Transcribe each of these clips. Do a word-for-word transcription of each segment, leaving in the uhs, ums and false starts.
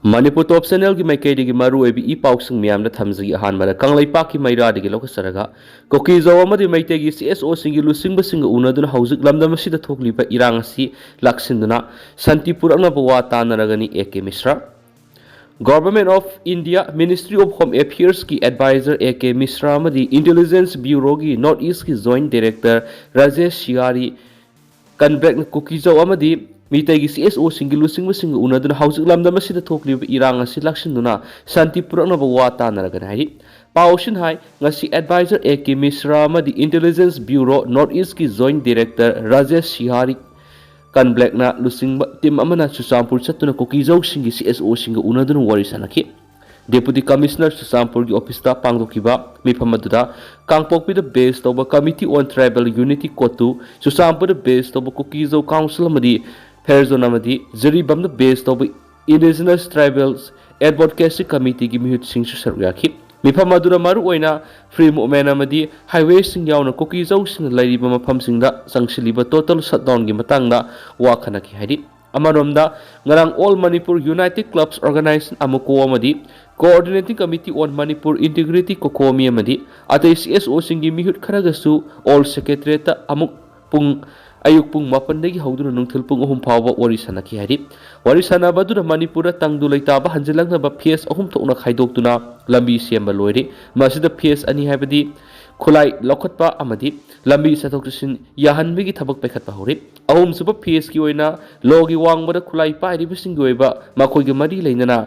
ꯃꯅꯤꯄꯨꯔ ꯇꯣꯞ ꯆꯦꯅꯦꯜꯒꯤ ꯃꯥꯏꯀꯩꯗꯒꯤ ꯃꯔꯨꯑꯣꯏꯕ ꯏ ꯄꯥꯎꯁꯤꯡ ꯃꯌꯥꯝꯗ ꯊꯝꯖꯒꯦ꯫ ꯑꯍꯥꯟꯕꯗ ꯀꯪꯂꯩꯄꯥꯛꯀꯤ ꯃꯩꯔꯥꯗꯒꯤ ꯂꯧꯈꯠꯆꯔꯒ, ꯀꯨꯀꯤꯖꯧ ꯑꯃꯗꯤ ꯃꯩꯇꯩꯒꯤ ꯁꯤ ꯑꯦꯁ ꯑꯣꯁꯤꯡꯒꯤ ꯂꯨꯆꯤꯡꯕꯁꯤꯡꯒ ꯎꯅꯗꯨꯅ ꯍꯧꯖꯤꯛ ꯂꯝꯗꯝ ꯑꯁꯤꯗ ꯊꯣꯛꯂꯤꯕ ꯏꯔꯥꯡ ꯑꯁꯤ ꯂꯥꯛꯁꯤꯟꯗꯨꯅ ꯁꯥꯟꯇꯤ ꯄꯨꯔꯛꯅꯕ ꯋꯥ ꯇꯥꯟꯅꯔꯒꯅꯤ, A K ꯃꯤꯁ꯭ꯔꯥ꯫ Government of India, Ministry of Home Affairs ꯀꯤ advisor ꯑꯦ ꯀꯦ ꯃꯤꯁ꯭ꯔꯥ ꯑꯃꯗꯤ Intelligence Bureau ꯒꯤ North East ꯀꯤ Joint Director ꯔꯥꯖꯦꯁ ꯁꯤꯍꯥꯔꯤ ꯀꯟꯕ꯭ꯂꯦꯛꯅ ꯀꯨꯀꯤꯖꯧ ꯑꯃꯗꯤ ꯃꯤꯇꯩꯒꯤ ꯁꯤ ꯑꯦꯁ ꯑꯣꯁꯤꯡꯒꯤ ꯂꯨꯆꯤꯡꯕꯁꯤꯡꯒ ꯎꯅꯗꯨꯅ ꯍꯧꯖꯤꯛ ꯂꯝꯗꯝ ꯑꯁꯤꯗ ꯊꯣꯛꯂꯤꯕ ꯏꯔꯥꯡ ꯑꯁꯤ ꯂꯥꯛꯁꯤꯟꯗꯨꯅ ꯁꯥꯟꯇꯤ ꯄꯨꯔꯛꯅꯕ ꯋꯥ ꯇꯥꯟꯅꯔꯒꯅꯤ ꯍꯥꯏꯔꯤ꯫ ꯄꯥꯎꯁꯤꯅ ꯍꯥꯏ, ꯉꯁꯤ advisor ꯑꯦ ꯀꯦ ꯃꯤꯁ꯭ꯔꯥ ꯑꯃꯗꯤ Intelligence Bureau North East ꯀꯤ Joint Director ꯔꯥꯖꯦꯁ ꯁꯤꯍꯥꯔꯤ ꯀꯟꯕ꯭ꯂꯦꯛꯅ ꯂꯨꯆꯤꯡꯕ ꯇꯤꯝ ꯑꯃꯅ ꯆꯨꯔꯆꯥꯟꯄꯨꯔ ꯆꯠꯇꯨꯅ ꯀꯨꯀꯤꯖꯧꯁꯤꯡꯒꯤ ꯁꯤ ꯑꯦꯁ ꯑꯣꯁꯤꯡꯒ ꯎꯅꯗꯨꯅ ꯋꯥꯔꯤ ꯁꯥꯟꯅꯈꯤ꯫ Deputy Commissioner ꯆꯨꯔꯆꯥꯟꯄꯨꯔꯒꯤ ꯑꯣꯐꯤꯁꯇ ꯄꯥꯡꯊꯣꯛꯈꯤꯕ ꯃꯤꯐꯝ ꯑꯗꯨꯗ ꯀꯥꯡꯄꯣꯛꯄꯤꯗ ꯕꯦꯁ ꯇꯧꯕ Committee on Tribal Unity, ꯀꯣꯇꯨ, ꯆꯨꯔꯆꯥꯟꯄꯨꯔꯗ ꯕꯦꯁ ꯇꯧꯕ ꯀꯨꯀꯤꯖꯧ ꯀꯥꯎꯟꯁꯤꯜ ꯑꯃꯗꯤ ꯐꯦꯔꯖꯣꯟ ꯑꯃꯗꯤ ꯖꯤꯔꯤꯕꯥꯝꯗ ꯕꯦꯁ ꯇꯧꯕ Indigenous Tribals Advocacy Committee ꯒꯤ ꯃꯤꯍꯨꯠꯁꯤꯡꯁꯨ ꯁꯔꯨꯛ ꯌꯥꯈꯤ꯫ ꯃꯤꯐꯝ ꯑꯗꯨꯗ ꯃꯔꯨꯑꯣꯏꯅ free movement ꯑꯃꯗꯤ highway ꯁꯤꯡ ꯌꯥꯎꯅ ꯀꯨꯀꯤꯖꯧꯁꯤꯡꯅ ꯂꯩꯔꯤꯕ ꯃꯐꯝꯁꯤꯡꯗ ꯆꯪꯁꯤꯜꯂꯤꯕ total shutdown ꯒꯤ ꯃꯇꯥꯡꯗ ꯋꯥ ꯈꯟꯅꯈꯤ ꯍꯥꯏꯔꯤ꯫ ꯑꯃꯔꯣꯝꯗ, ꯉꯔꯥꯡ All Manipur United Clubs Organization, ꯑꯃꯨꯀꯣ, ꯑꯃꯗꯤ Coordinating Committee on Manipur Integrity, ꯀꯣꯀꯣꯃꯤ, ꯑꯃꯗꯤ ꯑꯇꯩ ꯁꯤ ꯑꯦꯁ ꯑꯣꯁꯤꯡꯒꯤ ꯃꯤꯍꯨꯠ ꯈꯔꯒꯁꯨ All Secretariat ꯇ ꯑꯃꯨꯛ ꯄꯨꯡ, ꯑꯌꯨꯛ ꯄꯨꯡ ꯃꯥꯄꯟꯗꯒꯤ ꯍꯧꯗꯨꯅ ꯅꯨꯡꯊꯤꯜ ꯄꯨꯡ ꯑꯍꯨꯝ ꯐꯥꯎꯕ ꯋꯥꯔꯤ ꯁꯥꯟꯅꯈꯤ ꯍꯥꯏꯔꯤ꯫ ꯋꯥꯔꯤ ꯁꯥꯟꯅꯕ ꯑꯗꯨꯗ ꯃꯅꯤꯄꯨꯔꯗ ꯇꯪꯗꯨ ꯂꯩꯇꯥꯕ ꯍꯟꯖꯤꯜꯂꯛꯅꯕ phase ꯑꯍꯨꯝ ꯊꯣꯛꯅ ꯈꯥꯏꯗꯣꯛꯇꯨꯅ ꯂꯝꯕꯤ ꯁꯦꯝꯕ ꯂꯣꯏꯔꯦ꯫ ꯃꯁꯤꯗ phase ꯑꯅꯤ, ꯍꯥꯏꯕꯗꯤ ꯈꯨꯠꯂꯥꯏ ꯂꯧꯈꯠꯄ ꯑꯃꯗꯤ ꯂꯝꯕꯤ ꯆꯠꯊꯣꯛ ꯆꯠꯁꯤꯟ ꯌꯥꯍꯟꯕꯒꯤ ꯊꯕꯛ ꯄꯥꯏꯈꯠꯄ ꯍꯧꯔꯦ꯫ ꯑꯍꯨꯝꯁꯨꯕ phase ꯀꯤ ꯑꯣꯏꯅ ꯂꯣꯒꯤ ꯋꯥꯡꯃꯗ ꯈꯨꯠꯂꯥꯏ ꯄꯥꯏꯔꯤꯕꯁꯤꯡꯒꯤ ꯑꯣꯏꯕ ꯃꯈꯣꯏꯒ ꯃꯔꯤ ꯂꯩꯅꯅ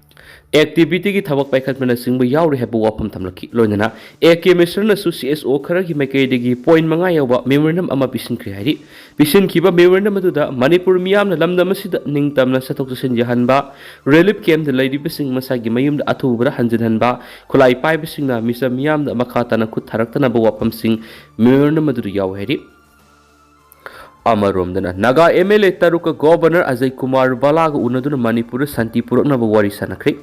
activity ꯒꯤ ꯊꯕꯛ ꯄꯥꯏꯈꯠꯄꯅꯆꯤꯡꯕ ꯌꯥꯎꯔꯤ ꯍꯥꯏꯕ ꯋꯥꯐꯝ ꯊꯝꯂꯛꯈꯤ꯫ ꯂꯣꯏꯅꯅ ꯑꯦ ꯀꯦ ꯃꯤꯁ꯭ꯔꯅꯁꯨ ꯁꯤ ꯑꯦꯁ ꯑꯣ ꯈꯔꯒꯤ ꯃꯥꯏꯀꯩꯗꯒꯤ point ꯃꯉꯥ ꯌꯥꯎꯕ memorandum ꯑꯃ ꯄꯤꯁꯤꯟꯈ꯭ꯔꯦ ꯍꯥꯏꯔꯤ꯫ ꯄꯤꯁꯤꯟꯈꯤꯕ memorandum ꯑꯗꯨꯗ ꯃꯅꯤꯄꯨꯔ ꯃꯤꯌꯥꯝꯅ ꯂꯝꯗꯝ ꯑꯁꯤꯗ ꯅꯤꯡꯇꯝꯅ ꯆꯠꯊꯣꯛ ꯆꯠꯁꯤꯟ ꯌꯥꯍꯟꯕ, relief camp ꯇ ꯂꯩꯔꯤꯕꯁꯤꯡ ꯃꯁꯥꯒꯤ ꯃꯌꯨꯝꯗ ꯑꯊꯨꯕꯗ ꯍꯟꯖꯤꯟꯍꯟꯕ, ꯈꯨꯠꯂꯥꯏ ꯄꯥꯏꯕꯁꯤꯡꯅ ꯃꯤꯆꯝ ꯃꯤꯌꯥꯝꯗ ꯃꯈꯥ ꯇꯥꯅ ꯈꯨꯠ ꯊꯥꯔꯛꯇꯅꯕ ꯋꯥꯐꯝꯁꯤꯡ memorandum ꯑꯗꯨꯗ ꯌꯥꯎꯏ ꯍꯥꯏꯔꯤ꯫ ꯑꯃꯔꯣꯝꯗꯅ, ꯅꯥꯒꯥ ꯑꯦꯝ ꯑꯦꯜ ꯑꯦ ꯇꯔꯨꯛꯀ ꯒꯣꯚꯔꯅꯔ ꯑꯖꯌ ꯀꯨꯃꯥꯔ ꯚꯥꯂꯥꯒ ꯎꯅꯗꯨꯅ ꯃꯅꯤꯄꯨꯔꯗ ꯁꯥꯟꯇꯤ ꯄꯨꯔꯛꯅꯕ ꯋꯥꯔꯤ ꯁꯥꯟꯅꯈ꯭ꯔꯦ꯫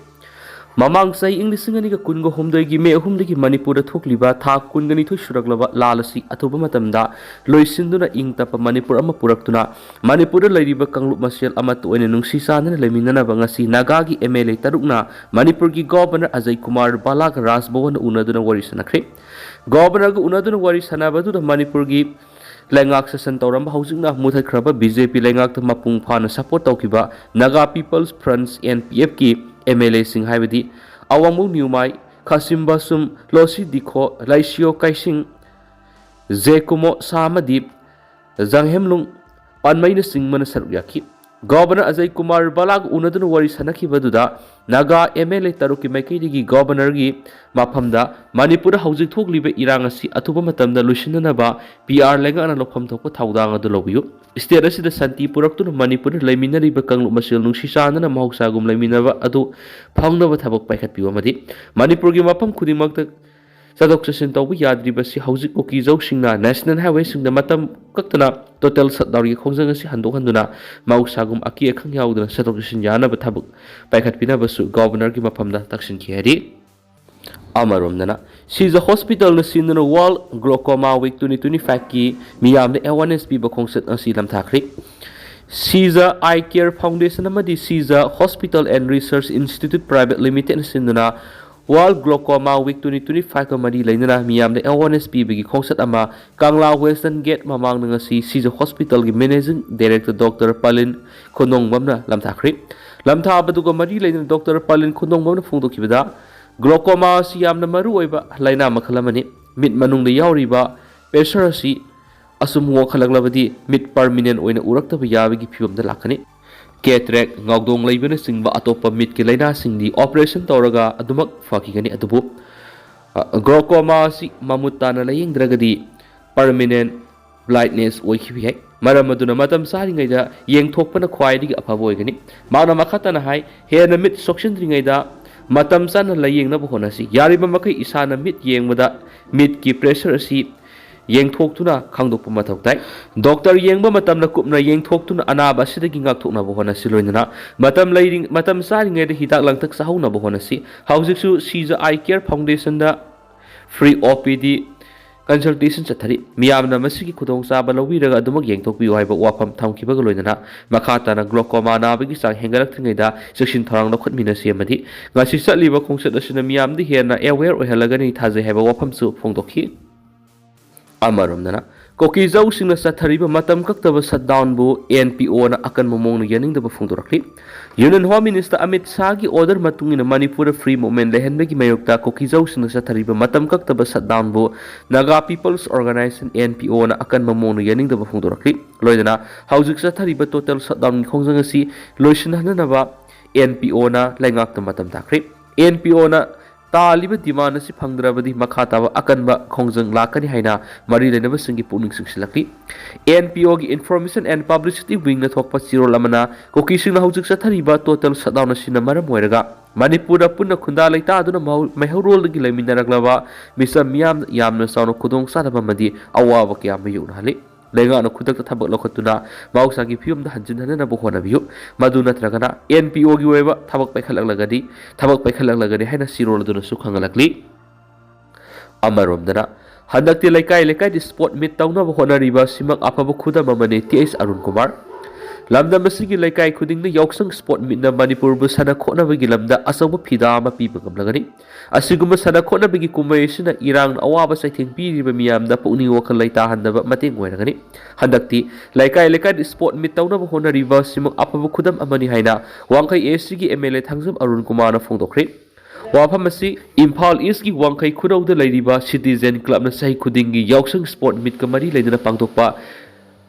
ꯃꯃꯥꯡ ꯆꯍꯤ ꯏꯪ ꯂꯤꯁꯤꯡ ꯑꯅꯤꯒ ꯀꯨꯟꯒ ꯍꯨꯝꯗꯣꯏꯒꯤ ꯃꯦ ꯑꯍꯨꯝꯗꯒꯤ ꯃꯅꯤꯄꯨꯔꯗ ꯊꯣꯛꯂꯤꯕ ꯊꯥ ꯀꯨꯟꯒ ꯅꯤꯊꯣꯏ ꯁꯨꯔꯛꯂꯕ ꯂꯥꯜ ꯑꯁꯤ ꯑꯊꯨꯕ ꯃꯇꯝꯗ ꯂꯣꯏꯁꯤꯟꯗꯨꯅ ꯏꯪ ꯇꯞꯄ ꯃꯅꯤꯄꯨꯔ ꯑꯃ ꯄꯨꯔꯛꯇꯨꯅ ꯃꯅꯤꯄꯨꯔꯗ ꯂꯩꯔꯤꯕ ꯀꯥꯡꯂꯨꯞ ꯃꯁꯦꯜ ꯑꯃꯠꯇ ꯑꯣꯏꯅ ꯅꯨꯡꯁꯤ ꯆꯥꯟꯅꯅ ꯂꯩꯃꯤꯟꯅꯅꯕ ꯉꯁꯤ ꯅꯥꯒꯥꯒꯤ ꯑꯦꯝ ꯑꯦꯜ ꯑꯦ ꯇꯔꯨꯛꯅ ꯃꯅꯤꯄꯨꯔꯒꯤ ꯒꯣꯚꯔꯅꯔ ꯑꯖꯌ ꯀꯨꯃꯥꯔ ꯕꯥꯂꯥꯒ ꯔꯥꯖ ꯚꯋꯟꯗ ꯎꯅꯗꯨꯅ ꯋꯥꯔꯤ ꯁꯥꯟꯅꯈ꯭ꯔꯦ꯫ ꯒꯣꯚꯔꯅꯔꯒ ꯎꯅꯗꯨꯅ ꯋꯥꯔꯤ ꯁꯥꯟꯅꯕ ꯑꯗꯨꯗ ꯃꯅꯤꯄꯨꯔꯒꯤ ꯂꯩꯉꯥꯛ ꯁꯥꯁꯟ ꯇꯧꯔꯝꯕ ꯍꯧꯖꯤꯛꯅ ꯃꯨꯊꯠꯈ꯭ꯔꯕ ꯕꯤ ꯖꯦ ꯄꯤ ꯂꯩꯉꯥꯛꯇ ꯃꯄꯨꯡ ꯐꯥꯅ ꯁꯄꯣꯔꯠ ꯇꯧꯈꯤꯕ Naga People's Front, N P ꯑꯦꯐꯀꯤ ꯑꯦꯝ ꯑꯦꯜ ꯑꯦꯁꯤꯡ ꯍꯥꯏꯕꯗꯤ ꯑꯋꯥꯡꯕꯨꯡ ꯅ꯭ꯌꯨꯃꯥꯏ, ꯈꯥꯁꯤꯝꯕꯥꯁꯨꯝ, ꯂꯣꯁꯤ ꯗꯤꯈꯣ, ꯂꯥꯏꯁꯤꯌꯣ ꯀꯥꯏꯁꯤꯡ, ꯖꯦꯀꯨꯃꯣ ꯁꯥ ꯑꯃꯗꯤ ꯖꯥꯡꯍꯦꯝꯂꯨꯡ ꯄꯥꯟꯃꯩꯅꯆꯤꯡꯕꯅ ꯁꯔꯨꯛ ꯌꯥꯈꯤ꯫ ꯒꯣꯚꯔꯅꯔ ꯑꯖꯌ ꯀꯨꯃꯥꯔ ꯕꯥꯂꯥꯒ ꯎꯅꯗꯨꯅ ꯋꯥꯔꯤ ꯁꯥꯟꯅꯈꯤꯕꯗꯨꯗ ꯅꯥꯒꯥ ꯑꯦꯝ ꯑꯦꯜ ꯑꯦ ꯇꯔꯨꯛꯀꯤ ꯃꯥꯏꯀꯩꯗꯒꯤ ꯒꯣꯚꯔꯅꯔꯒꯤ ꯃꯐꯝꯗ ꯃꯅꯤꯄꯨꯔꯗ ꯍꯧꯖꯤꯛ ꯊꯣꯛꯂꯤꯕ ꯏꯔꯥꯡ ꯑꯁꯤ ꯑꯊꯨꯕ ꯃꯇꯝꯗ ꯂꯣꯏꯁꯤꯟꯅꯅꯕ ꯄꯤ ꯑꯥꯔ ꯂꯩꯉꯥꯛꯅ ꯂꯧꯐꯝ ꯊꯣꯛꯄ ꯊꯧꯗꯥꯡ ꯑꯗꯨ ꯂꯧꯕꯤꯌꯨ꯫ ꯁ꯭ꯇꯦꯠ ꯑꯁꯤꯗ ꯁꯥꯟꯇꯤ ꯄꯨꯔꯛꯇꯨꯅ ꯃꯅꯤꯄꯨꯔꯗ ꯂꯩꯃꯤꯟꯅꯔꯤꯕ ꯀꯥꯡꯂꯨꯞ ꯃꯁꯦꯜ ꯅꯨꯡꯁꯤ ꯆꯥꯟꯅꯅ ꯃꯍꯧꯁꯥꯒꯨꯝ ꯂꯩꯃꯤꯟꯅꯕ ꯑꯗꯨ ꯐꯪꯅꯕ ꯊꯕꯛ ꯄꯥꯏꯈꯠꯄꯤꯌꯨ ꯑꯃꯗꯤ ꯃꯅꯤꯄꯨꯔꯒꯤ ꯃꯐꯝ ꯈꯨꯗꯤꯡꯃꯛꯇ ꯆꯠꯊꯣꯛ ꯆꯠꯁꯤꯟ ꯇꯧꯕ ꯌꯥꯗ꯭ꯔꯤꯕꯁꯤ ꯍꯧꯖꯤꯛ ꯀꯨꯀꯤꯖꯧꯁꯤꯡꯅ ꯅꯦꯁꯅꯦꯜ ꯍꯥꯏꯋꯦꯁꯤꯡꯗ ꯃꯇꯝ ꯀꯛꯇꯅ ꯇꯣꯇꯦꯜ ꯁꯠꯗꯥꯎꯟꯒꯤ ꯈꯣꯡꯖꯪ ꯑꯁꯤ ꯍꯟꯗꯣꯛꯍꯟꯗꯨꯅ ꯃꯍꯧꯁꯥꯒꯨꯝ ꯑꯀꯤ ꯑꯈꯪ ꯌꯥꯎꯗꯅ ꯆꯠꯊꯣꯛ ꯆꯠꯁꯤꯟ ꯌꯥꯅꯕ ꯊꯕꯛ ꯄꯥꯏꯈꯠꯄꯤꯅꯕꯁꯨ ꯒꯣꯚꯔꯅꯔꯒꯤ ꯃꯐꯝꯗ ꯇꯛꯁꯤꯟꯈꯤ ꯍꯥꯏꯔꯤ꯫ ꯑꯃꯔꯣꯝꯗꯅ ꯁꯤꯖ ꯍꯣꯁꯄꯤꯇꯥꯜꯅ ꯁꯤꯟꯗꯨꯅ world glaucoma week twenty twenty ꯐꯥꯏꯚꯀꯤ ꯃꯤꯌꯥꯝꯗ ꯑꯦꯋꯥꯔꯅꯦꯁ ꯄꯤꯕ ꯈꯣꯡꯆꯠ ꯑꯁꯤ ꯂꯝꯊꯥꯈ꯭ꯔꯤ꯫ ꯁꯤꯖ ꯑꯥꯏ ꯀꯦꯌꯔ ꯐꯥꯎꯟꯗꯦꯁꯟ ꯑꯃꯗꯤ Shija hospital and research institute private ꯂꯤꯃꯤꯇꯦꯠꯅ ꯁꯤꯟꯗꯨꯅ world glaucoma week twenty twenty ꯐꯥꯏꯚꯀ ꯃꯔꯤ ꯂꯩꯅꯅ ꯃꯤꯌꯥꯝꯗ ꯑꯦꯋꯥꯔꯅꯦꯁ ꯄꯤꯕꯒꯤ ꯈꯣꯡꯆꯠ ꯑꯃ ꯀꯪꯂꯥ ꯋꯦꯁꯇꯔꯟ ꯒꯦꯠ ꯃꯃꯥꯡꯗ ꯉꯁꯤ ꯁꯤꯖ ꯍꯣꯁꯄꯤꯇꯥꯜꯒꯤ ꯃꯦꯅꯦꯖꯤꯡ ꯗꯥꯏꯔꯦꯛꯇꯔ ꯗꯣꯛꯇꯔ ꯄꯂꯤꯟ ꯈꯨꯟꯗꯣꯡꯕꯝꯅ ꯂꯝꯊꯥꯈ꯭ꯔꯤ꯫ ꯂꯝꯊꯥꯕꯗꯨꯒ ꯃꯔꯤ ꯂꯩꯅꯅ ꯗꯣꯛꯇꯔ ꯄꯂꯤꯟ ꯈꯨꯟꯗꯣꯡꯕꯝꯅ ꯐꯣꯡꯗꯣꯛꯈꯤꯕꯗ, ꯒ꯭ꯂꯣꯀꯣꯃꯥ ꯑꯁꯤ ꯌꯥꯝꯅ ꯃꯔꯨ ꯑꯣꯏꯕ ꯂꯥꯏꯅꯥ ꯃꯈꯜ ꯑꯃꯅꯤ꯫ ꯃꯤꯠ ꯃꯅꯨꯡꯗ ꯌꯥꯎꯔꯤꯕ ꯄ꯭ꯔꯦꯁꯔ ꯑꯁꯤ ꯑꯁꯨꯝ ꯋꯥꯡꯈꯠꯂꯛꯂꯕꯗꯤ ꯃꯤꯠ ꯄꯔꯃꯤꯅꯦꯟ ꯑꯣꯏꯅ ꯎꯔꯛꯇꯕ ꯌꯥꯕꯒꯤ ꯐꯤꯕꯝꯗ ꯂꯥꯛꯀꯅꯤ꯫ ꯀꯦꯇꯔꯦꯛ, ꯉꯥꯎꯗꯣꯡ ꯂꯩꯕꯅꯆꯤꯡꯕ ꯑꯇꯣꯞꯄ ꯃꯤꯠꯀꯤ ꯂꯥꯏꯅꯥꯁꯤꯡꯗꯤ ꯑꯣꯄꯔꯦꯁꯟ ꯇꯧꯔꯒ ꯑꯗꯨꯃꯛ ꯐꯈꯤꯒꯅꯤ꯫ ꯑꯗꯨꯕꯨ, ꯑ, ꯒ꯭ꯂꯣꯀꯣꯃꯥ ꯑꯁꯤ ꯃꯃꯨꯠ ꯇꯥꯅ ꯂꯥꯌꯦꯡꯗ꯭ꯔꯒꯗꯤ ꯄꯔꯃꯤꯅꯦꯟ ꯕ꯭ꯂꯥꯏꯟꯗꯅꯦꯁ ꯑꯣꯏꯈꯤꯕ ꯌꯥꯏ꯫ ꯃꯔꯝ ꯑꯗꯨꯅ ꯃꯇꯝ ꯆꯥꯔꯤꯉꯩꯗ ꯌꯦꯡꯊꯣꯛꯄꯅ ꯈ꯭ꯋꯥꯏꯗꯒꯤ ꯑꯐꯕ ꯑꯣꯏꯒꯅꯤ꯫ ꯃꯍꯥꯛꯅ ꯃꯈꯥ ꯇꯥꯅ ꯍꯥꯏ, ꯍꯦꯟꯅ ꯃꯤꯠ ꯁꯣꯛꯆꯤꯟꯗ꯭ꯔꯤꯉꯩꯗ ꯃꯇꯝ ꯆꯥꯅ ꯂꯥꯌꯦꯡꯅꯕ ꯍꯣꯠꯅꯁꯤ꯫ ꯌꯥꯔꯤꯕ ꯃꯈꯩ ꯏꯁꯥꯅ ꯃꯤꯠ ꯌꯦꯡꯕꯗ ꯃꯤꯠꯀꯤ ꯄ꯭ꯔꯦꯁꯔ ꯑꯁꯤ ꯌꯦꯡꯊꯣꯛꯇꯨꯅ ꯈꯪꯗꯣꯛꯄ ꯃꯊꯧ ꯇꯥꯏ꯫ ꯗꯣꯛꯇꯔ ꯌꯦꯡꯕ ꯃꯇꯝꯗ ꯀꯨꯞꯅ ꯌꯦꯡꯊꯣꯛꯇꯨꯅ ꯑꯅꯥꯕ ꯑꯁꯤꯗꯒꯤ ꯉꯥꯛꯊꯣꯛꯅꯕ ꯍꯣꯠꯅꯁꯤ꯫ ꯂꯣꯏꯅꯅ ꯃꯇꯝ ꯂꯩꯔꯤ-, ꯃꯇꯝ ꯆꯥꯔꯤꯉꯩꯗ ꯍꯤꯗꯥꯛ ꯂꯥꯡꯊꯛ ꯆꯥꯍꯧꯅꯕ ꯍꯣꯠꯅꯁꯤ꯫ ꯍꯧꯖꯤꯛꯁꯨ ꯁꯤꯖ ꯑꯥꯏ ꯀꯦꯌꯔ ꯐꯥꯎꯟꯗꯦꯁꯟꯗ free O P D consultation ꯆꯠꯊꯔꯤ꯫ ꯃꯤꯌꯥꯝꯅ ꯃꯁꯤꯒꯤ ꯈꯨꯗꯣꯡꯆꯥꯕ ꯂꯧꯕꯤꯔꯒ ꯑꯗꯨꯃꯛ ꯌꯦꯡꯊꯣꯛꯄꯤꯌꯨ ꯍꯥꯏꯕ ꯋꯥꯐꯝ ꯊꯝꯈꯤꯕꯒ ꯂꯣꯏꯅꯅ ꯃꯈꯥ ꯇꯥꯅ glaucoma ꯅꯥꯕꯒꯤ ꯆꯥꯡ ꯍꯦꯟꯒꯠꯂꯛꯇ꯭ꯔꯤꯉꯩꯗ ꯆꯦꯛꯁꯤꯟ ꯊꯧꯔꯥꯡ ꯂꯧꯈꯠꯃꯤꯟꯅꯁꯤ ꯑꯃꯗꯤ ꯉꯁꯤ ꯆꯠꯂꯤꯕ ꯈꯣꯡꯆꯠ ꯑꯁꯤꯅ ꯃꯤꯌꯥꯝꯗ ꯍꯦꯟꯅ aware ꯑꯣꯏꯍꯜꯂꯒꯅꯤ ꯊꯥꯖꯩ ꯍꯥꯏꯕ ꯋꯥꯐꯝꯁꯨ ꯐꯣꯡꯗꯣꯛꯈꯤ꯫ ꯑꯃꯔꯣꯝꯗꯅ ꯀꯨꯀꯤꯖꯧꯁꯤꯡꯅ ꯆꯠꯊꯔꯤꯕ ꯃꯇꯝ ꯀꯛꯇꯕ shutdownꯕꯨ N P Oꯅ ꯑꯀꯟꯕ ꯃꯑꯣꯡꯗ ꯌꯥꯅꯤꯡꯗꯕ ꯐꯣꯡꯗꯣꯔꯛꯂꯤ꯫ Union Home Minister Amit ꯁꯥꯍꯒꯤ order ꯃꯇꯨꯡ ꯏꯟꯅ ꯃꯅꯤꯄꯨꯔꯗ free movement ꯂꯩꯍꯟꯕꯒꯤ ꯃꯥꯌꯣꯛꯇ ꯀꯨꯀꯤꯖꯧꯁꯤꯡꯅ ꯆꯠꯊꯔꯤꯕ ꯃꯇꯝ ꯀꯛꯇꯕ shutdownꯕꯨ Naga People's Organisation, N P Oꯅ ꯑꯀꯟꯕ ꯃꯑꯣꯡꯗ ꯌꯥꯅꯤꯡꯗꯕ ꯐꯣꯡꯗꯣꯔꯛꯂꯤ꯫ ꯂꯣꯏꯅꯅ ꯍꯧꯖꯤꯛ ꯆꯠꯊꯔꯤꯕ total shutdownꯒꯤ ꯈꯣꯡꯖꯪ ꯑꯁꯤ ꯂꯣꯏꯁꯤꯟꯍꯟꯅꯕ N P Oꯅ ꯂꯩꯉꯥꯛꯇ ꯃꯇꯝ ꯇꯥꯈ꯭ꯔꯦ꯫ N P Oꯅ ꯇꯥꯜꯂꯤꯕ demand ꯑꯁꯤ ꯐꯪꯗ꯭ꯔꯕꯗꯤ ꯃꯈꯥ ꯇꯥꯕ ꯑꯀꯟꯕ ꯈꯣꯡꯖꯪ ꯂꯥꯛꯀꯅꯤ ꯍꯥꯏꯅ ꯃꯔꯤ ꯂꯩꯅꯕꯁꯤꯡꯒꯤ ꯄꯨꯛꯅꯤꯡ ꯆꯤꯡꯁꯤꯜꯂꯛꯂꯤ꯫ N P Oꯒꯤ Information and Publicity Wingꯅ ꯊꯣꯛꯄ ꯆꯦꯔꯣꯜ ꯑꯃꯅ ꯀꯨꯀꯤꯁꯤꯡꯅ ꯍꯧꯖꯤꯛ ꯆꯠꯊꯔꯤꯕ total shutdown ꯑꯁꯤꯅ ꯃꯔꯝ ꯑꯣꯏꯔꯒ ꯃꯅꯤꯄꯨꯔꯗ ꯄꯨꯟꯅ ꯈꯨꯟꯗꯥ ꯂꯩꯇꯥꯗꯨꯅ ꯃꯍꯧ-, ꯃꯩꯍꯧꯔꯣꯜꯗꯒꯤ ꯂꯩꯃꯤꯟꯅꯔꯛꯂꯕ ꯃꯤꯆꯝ ꯃꯤꯌꯥꯝ ꯌꯥꯝꯅ ꯆꯥꯎꯅ ꯈꯨꯗꯣꯡ ꯆꯥꯗꯕ ꯑꯃꯗꯤ ꯑꯋꯥꯕ ꯀꯌꯥ ꯃꯥꯌꯣꯛꯅꯍꯜꯂꯤ꯫ ꯂꯩꯉꯥꯛꯅ ꯈꯨꯗꯛꯇ ꯊꯕꯛ ꯂꯧꯈꯠꯇꯨꯅ ꯃꯍꯧꯁꯥꯒꯤ ꯐꯤꯕꯝꯗ ꯍꯟꯖꯤꯟꯍꯟꯅꯕ ꯍꯣꯠꯅꯕꯤꯌꯨ꯫ ꯃꯗꯨ ꯅꯠꯇ꯭ꯔꯒꯅ N P Oꯒꯤ ꯑꯣꯏꯕ ꯊꯕꯛ ꯄꯥꯏꯈꯠꯂꯛꯂꯒꯗꯤ, ꯊꯕꯛ ꯄꯥꯏꯈꯠꯂꯛꯂꯒꯅꯤ ꯍꯥꯏꯅ ꯆꯦꯔꯣꯜ ꯑꯗꯨꯅꯁꯨ ꯈꯪꯍꯜꯂꯛꯂꯤ꯫ ꯑꯃꯔꯣꯝꯗꯅ ꯍꯟꯗꯛꯇꯤ ꯂꯩꯀꯥꯏ ꯂꯩꯀꯥꯏꯗ sport meet ꯇꯧꯅꯕ ꯍꯣꯠꯅꯔꯤꯕ ꯁꯤꯃꯛ ꯑꯐꯕ ꯈꯨꯗꯝ ꯑꯃꯅꯤ꯫ T H Arun Kumar. ꯂꯝꯗꯝ ꯑꯁꯤꯒꯤ ꯂꯩꯀꯥꯏ ꯈꯨꯗꯤꯡꯗ ꯌꯥꯎꯁꯪ sport meetꯅ ꯃꯅꯤꯄꯨꯔꯕꯨ ꯁꯥꯟꯅ ꯈꯣꯠꯅꯕꯒꯤ ꯂꯝꯗ ꯑꯆꯧꯕ ꯐꯤꯗꯥ ꯑꯃ ꯄꯤꯕ ꯉꯝꯂꯒꯅꯤ꯫ ꯑꯁꯤꯒꯨꯝꯕ ꯁꯥꯟꯅ ꯈꯣꯠꯅꯕꯒꯤ ꯀꯨꯝꯍꯩ ꯑꯁꯤꯅ ꯏꯔꯥꯡꯅ ꯑꯋꯥꯕ ꯆꯩꯊꯦꯡ ꯄꯤꯔꯤꯕ ꯃꯤꯌꯥꯝꯗ ꯄꯨꯛꯅꯤꯡ ꯋꯥꯈꯜ ꯂꯩꯇꯥꯍꯟꯗꯕ ꯃꯇꯦꯡ ꯑꯣꯏꯔꯒꯅꯤ꯫ ꯍꯟꯗꯛꯇꯤ ꯂꯩꯀꯥꯏ ꯂꯩꯀꯥꯏꯗ sport meet ꯇꯧꯅꯕ ꯍꯣꯠꯅꯔꯤꯕ ꯑꯁꯤꯃꯛ ꯑꯐꯕ ꯈꯨꯗꯝ ꯑꯃꯅꯤ ꯍꯥꯏꯅ ꯋꯥꯡꯈꯩ A C ꯒꯤ M L A Thangjam Arun ꯀꯨꯃꯥꯔꯅ ꯐꯣꯡꯗꯣꯛꯈ꯭ꯔꯦ꯫ ꯋꯥꯐꯝ ꯑꯁꯤ ꯏꯝꯐꯥꯜ East ꯀꯤ ꯋꯥꯡꯈꯩ ꯈꯨꯅꯧꯗ ꯂꯩꯔꯤꯕ Citizen Club ꯅ ꯆꯍꯤ ꯈꯨꯗꯤꯡꯒꯤ ꯌꯥꯎꯁꯪ sport meet ꯀ ꯃꯔꯤ ꯂꯩꯅꯅ ꯄꯥꯡꯊꯣꯛꯄ